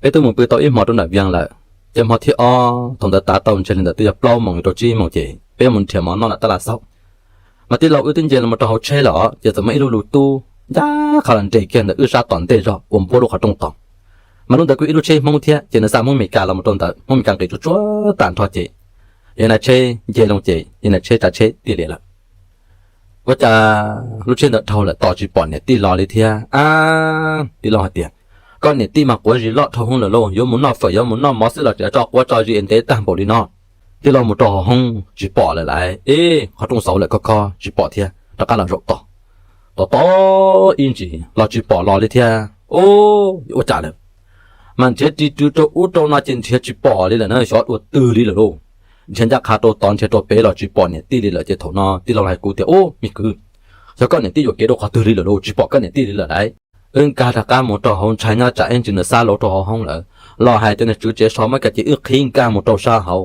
Peb twb mus pw tau ib hmo rau nram Vias lawm, ces hmo thib ob thaum ntawd tav tau ntshe li ntawd twb yog plaub moos yuav rau tsib moos ces peb mus nrhiav mov noj nram tab laj xaub. Mas tij laug wb twb nce los rau hauv tsheb lawm ces txawm muaj ib lub lus tub ncaj qha los nres kiag ntawm wb sab tom ntej zog uas npuab lub qhov rooj tos. Mas lub ntawd kuj ib lub tsheb Hmoob thiab ces nws xa Hmoob Meskas los mus rau ntawd, Hmoob Meskas nqis tsuag tsuag tag nrho ces yog nai tsheb nce loo ces yog nai tsheb tsav tsheb tiag li lawm. Ua cas lub tsheb ntawd dhau lawm tos tsis pom niam tij los li thiab. Ab, tij laug hais tias, koj niam tij mas quav zis loj dhau hwv lawm lauj, yuav mus noj fawm yuav mus noj mov xwb los tseem tso quav tso zis es ntev tag npaum li no. Tij laug mus rau hauv hoob tsis pom lawm lauj, ib qhov rooj xauv lawm koj kho tsis pom thiab rov qab los zaum tos. Tos tos ib ntsis los tsis pom los li thiab, ua cas lawm. Mas nrhiav ris rws rau ub rau no ces nrhiav tsis pom li lawm na, xyov dua twg li lawm lauj. Nrhiav ncaj qha rau tod nrhiav rau pem los tsis pom niam tij li lawm ces thaum no tij laug hais kuv tias, ub me kwv, xyov koj niam tij yuam kev rau qhov twg li lawm lauj, tsis pom koj niam tij li lawm lauj. Wb nkag rov qab mus rau hauv ntshai nyob tsam ib ntsis nws xa los rau hauv hoob lawm los hais tias nws tswv tsev so muab kav ces wb qhib nkag mus rau sab hauv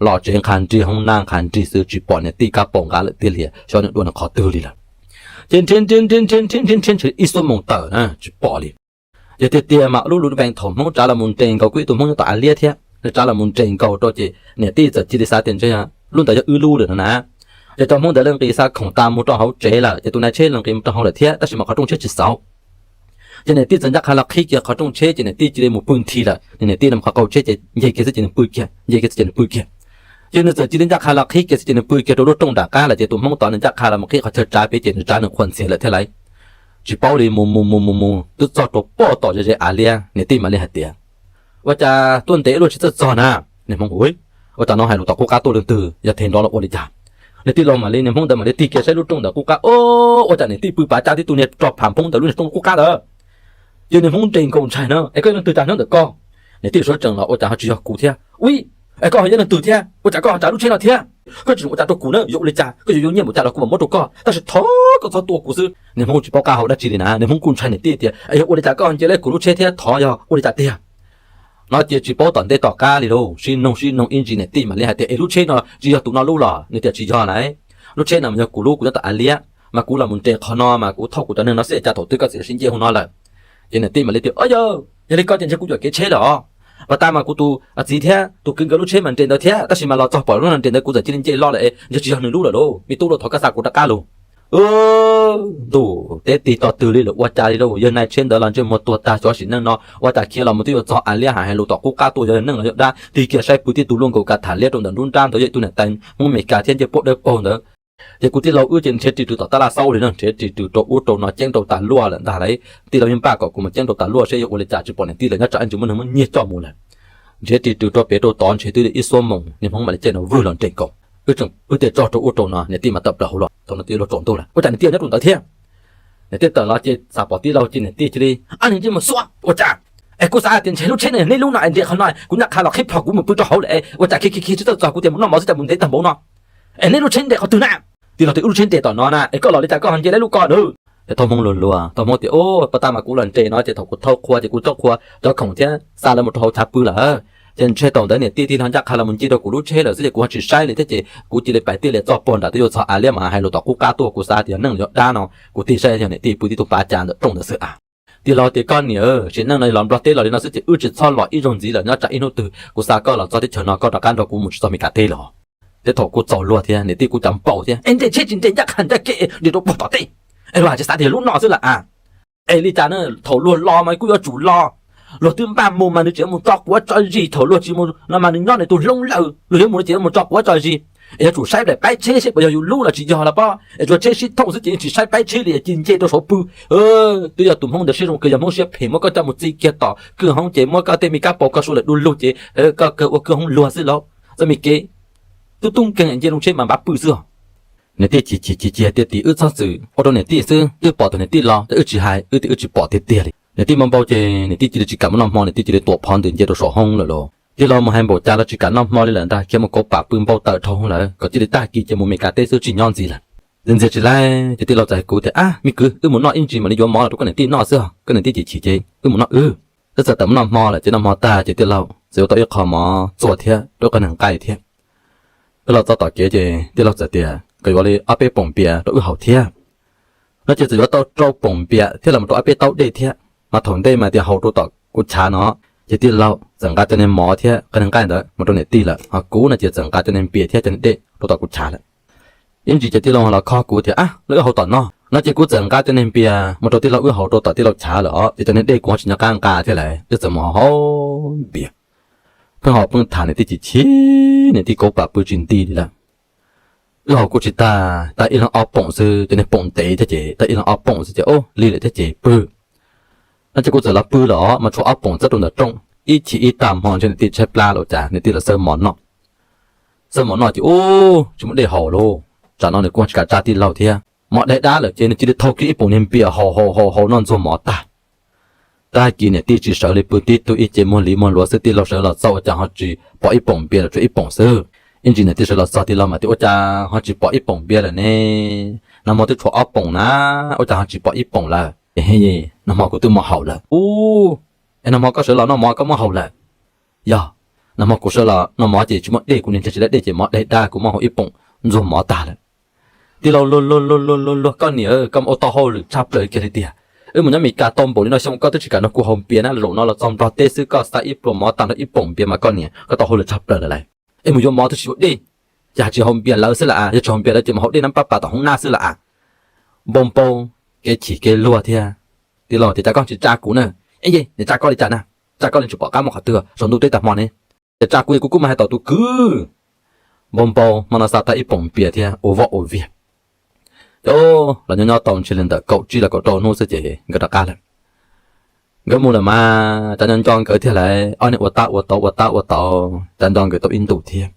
los tsev nqha nrig hoob nab nqha nrig xwb tsis pom niam tij kab paus nqa lawm tiag li, xyov nws dua nws qhov twg li lawm. Ces nrhiav nrhiav nrhiav nrhiav nrhiav nrhiav nrhiav nrhiav ib xuab moos tawm na tsis pom li. Yog tiag tiag mas lub lub npees thaum Hmoob tsav los mus nres nkaus kuj ib tug Hmoob nyob tom Av Liab thiab nws tsav los mus nres nkaus rau ces niam tij txawm cia li xav tias ntshe lub ntawd yog wb lub lawm no na. Ces cov Hmoob ntawd lawv nqis xa khoom tas mus rau hauv tsev lawm ces tus nai tsheb los nqis mus rau hauv lawm thiab tab sis mas qhov rooj tsheb tsis xauv. Ces niam tij txawm ncaj qha los qhib kiag qhov rooj tsheb ces niam tij cia li mus pw nthi lawm, niam tij los qhov qaug tsheb ces nce kiag xwb ces nws pw kiag, nce kiag xwb ces nws pw kiag. Ces nws txawm cia li ncaj qha los qhib kiag xwb ces nws pw kiag rau lub rooj nram qab lawm ces tus Hmoob tod nws ncaj qha los mus qhib qhov chaw tsav pem ces nws tsav nws qhuas ntxiag lawm thiab lauj. Tsis paub li mus mus mus mus mus twb txog rau pem tom ze ze Av Liab niam tij mam li hais tias, ua cas tuaj ntev ib lub tsis txawj txog na. Niag Hmoob, ua cas no hais lus tom qub qab tuaj leej twg yog thev nrov los ua li cas. Niam tij laug mam li niag Hmoob ntawd mam li tig kiag saib lub rooj ntawm qub qab, ua cas niam tij pw pav caj tib tug niag rog phav Hmoob ntawm lub niag rooj qub qab ntawd. Ces niag Hmoob nres nkaus ntshai na, es koj yog leej twg cas nyob ntawm koj. Niam tij suav tsees los ua cas ho tsis yog kuv thiab. Ui, es koj ho yog leej twg thiab ua cas koj ho tsav lub tsheb no thiab. Koj tsis ua cas rau kuv na, yuav ua li cas koj yuav yuav nyiaj mus cas los kuv mam muab rau koj tab sis thov koj txhob tua kuv xwb. Niag Hmoob tsis paub qab hau dab tsi li na, niag Hmoob kuj ntshai niam tij tias es yog ua li cas koj nce lawm kuv lub tsheb thiab thov yog ua li cas tiag. No ces tsis paub tom ntej tom qab li lauj, sib noog sib noog ib ntsis niam tij mam li hais tias es lub tsheb no tsis yog tus no lub los? Nws tias tsis yog lauj, lub tsheb no mas yog kuv lub, kuv nyob tom Av Liab mas kuv los mus nres qhov no mas kuv thauj kuv cov neeg no xwb cas thaum twg koj txiv sim nce hauv no lawm. Ces niam tij mam li tias, o yog, yog li koj ces ntshe kuv yuam kev tsheb lawm os. Pas tas mas kuv tus txiv thiab tus kwv nkawd lub tsheb mas nres ntawd thiab tab sis mas los txog pom lub no nres ntawd kuv txawm cia li nce los lawm es ntshe tsis yog nws lub lawm lauj, me tub lauj, thov koj xa kuv rov qab lauj. Ntuj, teb tig tog twg li lawm ua cas li lauj, yawg nai tsheb ntawd los ntsej muag tuag tag xyov sim neej no ua cas khiav los mus twb yuav txog Av Liab hais lus tom qub qab tuaj, yog neeg los yog dab. Tig kiag saib pw tib tug luaj nkaus kav tham liab rau ntawm nruab nrab ntawd yog ib tug niam tais Hmoob Meskas thiab ncej puab dawb paug ntawd. Ces kuv tij laug wb ces nrhiav ris rws tom tab laj xaub li no, nrhiav ris rws rau ub rau no ceeb rau tas luaj lawm ntag lauj. Tij laug yeej npaj kom kuv mus ceeb rau tas luaj seb yuav ua li cas tsis pom niam tij lawm nyob tsam ib ntsis muaj neeg muab nyiag coj mus lawm. Nrhiav ris rws rau pem rau tod ntshe twb li ib xuab moos niag Hmoob mam li caij no vwg los nres nkaus. Wb tseem wb tej tso rau ub rau no niam tij mas tawm plaws hauv los thaum no twb yuav luag tsaus ntuj lawm, ua cas niam tij nyob rau ntawd thiab. Niam tij tawm los ces xav pom tij laug ces niam tij cia li, ab, niag ntsej muag xuab ua cas, es kuv xav tias ntshe lub tsheb ne neb lub no es nres qhov no, kuv ncaj qha los qhib plho kuv mus pw rau hauv lawm es ua cas khiav khiav khiav tsis txawj txog, kuv tias mus noj mov xwb cas mus ntev tag npaum no. Es neb lub tsheb nres qhov twg na? Tij laug tias wb lub tsheb nres tom no na, es koj los li cas koj ho nce lawm lub koj na? Ces thauj Hmoob luag luag, thauj Hmoob tias, o, pas tas mas kuv los nres no ces thaum kuv thauj qhua ces kuv thauj qhua cov khoom thiab xa lawv mus rau hauv chav pw lawm. Ces ntshe thaum ntawd niam tij tig los ncaj qha los mus nce rau kuv lub tsheb lawm xwb ces kuv ho tsis saib li thiab ces kuv cia li pais tiaj li txog puag nram twb yuav txog Av Liab mas hais lus tom qub qab tuaj, kuv xav tias yog neeg los yog dab no, kuv tig saib yog niam tij pw tib tug pav cas ntawm rooj ntawd xwb a. Tij laug tias, koj niam, sim neej no los Nplog teb los li no xwb ces wb tsis txhob los ib zaug ntxiv lawm, nyob tsam ib hnub twg kuv xa koj los txog teb chaws no koj rov qab nrog kuv mus tsis txog Mes Kas teb los. Tej thaum kuj txaus luag thiab niam tij kuj cov npaum thiab, es nres tsheb tsis nres ncaj qha ncaj kev nres rau puag tom tej, es luag tsis xav tias lub no xwb lawm a. Es li cas na, thaum luag los mas kuj yuav tsum los. Luag twb npaj mus mas nws tseem yuav mus tso quav tso zis, thaum luag tsis mus no mas nws nyob nws tus hlob lawm, luag yuav mus no ces yuav mus tso quav tso zis. Es yuav tsum saib daim paib tsheb seb puas yog yus lub los tsis yog los pob, es tsuas tsheb sib thooj xwb ces yeej tsis saib paib tsheb li, cia nce rau saum pw. Twb yog tus Hmoob ntawd siab zoo kawg, yog Hmoob siab phem muab koj coj mus txi kiag tom kwj hoob ces muab koj tej me kab paus koj suav lawm du lug ces koj kawg ua kwj hoob luag xwb lauj. Txoj me kev tub tub nkeeg nce loo tsheb mas npav pw xwb. Niam tij chim chim chim chim tias tim wb txhob txwm ua rau niam tij xwb, twb pom tus niam tij los ces wb tsis hais, wb tias wb tsis pom tiag tiag li. Niam tij mob npau ces niam tij cia li tsis kam mus noj hmo, niam tij cia li tuam phov ntws nce rau saum hoob lawm lauj. Tij laug mus hais npaum cas los tsis kam noj hmo li lawm ntag, khiav mus kauv pam pw npau taws dhau lawm kom cia li tag kis ces mus Mes Kas teb xwb tsis nyob ntxiv lawm. Ntxias ntxias tsis laib ces tij laug txawm hais kuv tias, ab me kwv, wb mus noj ib ntsis mam li yuav mov los rau koj niam tij noj xwb, koj niam tij chim chim ces wb mus noj wb. Wb txawm tawm mus noj hmo lawm ces noj hmo tag ces tij laug txawm yuav tau ib qho mov txua thiab rau ib qho neeg nqaij thiab. Wb los txog tom kev ces tij laug txawm tias kom yuav li ob peb poom npias rau wb haus thiab. No ces txawm yuav tau rau poom npias thiab los mus rau ob peb taub dej thiab, mas thaum ntej mas tias haus rau tom kuv chav no. Ces tij laug txawm nqa cov niag mov thiab qhov niag nqaij ntawd mus rau niam tij lawm, ho kuv no ces txawm nqa cov niag npias thiab cov niag dej rau tom kuv chav lawm. Ib ntsis ces tij laug los kho kuv tias, Ab, los wb haus tom no. No ces kuv txawm nqa cov niag npias mus rau tij laug wb haus rau tom tij laug chav lawm os, ces cov niag dej kuv ho tsis nco qab nqa thiab lawm, wb txawm mus haus npias. Pheej haus pheej tham, niam tij chim chim, niam tij kaub pam pw tsis nti li lawm. Wb haus kuj tsis tag, tag ib leeg ob poom xwb, cov niag poom ntev thiab ces tag ib leeg ob poom xwb ces, Ub, lig lawm thiab ces pw. No ces kuv txawm los pw lawm os, mas tshuav ob poom txawb rau ntawm rooj, ib chim ib tag hmo ntshe niam tij tshaib plab los cas niam tij los xawb mov noj. Xawb mov noj ces, Ub, tsis muaj dej haus lauj, tsam no nws kuj tsis kam tsa tij laug thiab. Mov dai dab lawm ces nws cia li thau kiag ib poom niag npias haus haus haus haus noj ntxuag mov tag. Tag kis niam tij tsis sawv li, pw tib tug ib ce muag liv muag luav xwb, tij laug sawv los txog ua cas ho tsis pom ib poom npias lawm, tshuav ib poom xwb. Ib ntsis niam tij sawv los txog, tij laug mam tias, Ua cas ho tsis pom ib poom npias lawm ne? Nag hmo twb tshuav ob poom na, ua cas ho tsis pom ib poom lawm? Nag hmo kuv twb muab haus lawm. Ub, es nag hmo koj sawv los noj mov koj muab haus lawm? Yog, nag hmo kuv sawv los noj mov ces tsis muaj dej, kuv niag ntseg tsis laib dej ces mov dai dab kuv muab haus ib poom ntxuag mov tag lawm. Tij laug luag luag luag luag luag luag, Koj niam, koj ua tau hauj lwm tshaj plaws kiag li tiag. Wb mus nyob Mes Kas tau npaum li no xyoo koj twb tsis kam nrog kuv haus npias na, zaum no los txog Nplog teb xwb koj xa ib pluas mov tag nrog ib poom npias mas koj niam koj tau hauj lwm tshaj plaws lawm lauj. Es mus yuav mov twb tsis yuav dej, ces hais tsis haus npias lawv xwb lawm as, yog tsis haus npias lawv ces mus haus dej nab pab pas tom hoob nab xwb lawm as. Npau npau, kev chim kev luag thiab. Tij laug tias, Cas koj tsis tsa kuv na? Ej, niam tsa koj li cas na? Tsa koj li tsis pom qab mus qhov twg, saum ntuj teb tag hmo ne. Ces tsa kuv es kuv kuj mus hais tom tus kwv. Npau npau, hmo no xa tag ib poom npias thiab ua voj ua viag. Ces los nyob nyob tau ntshe li ntawm kaum tsib los kaum rau hnub xwb ces nkawd rov qab lawm. Nkawd mus lawm mas Cav Nco Nco nkawd thiaj li ob niag ua tab ua tauv ua tab ua tauv, Cav Nco nkawd tau ib ntus thiab.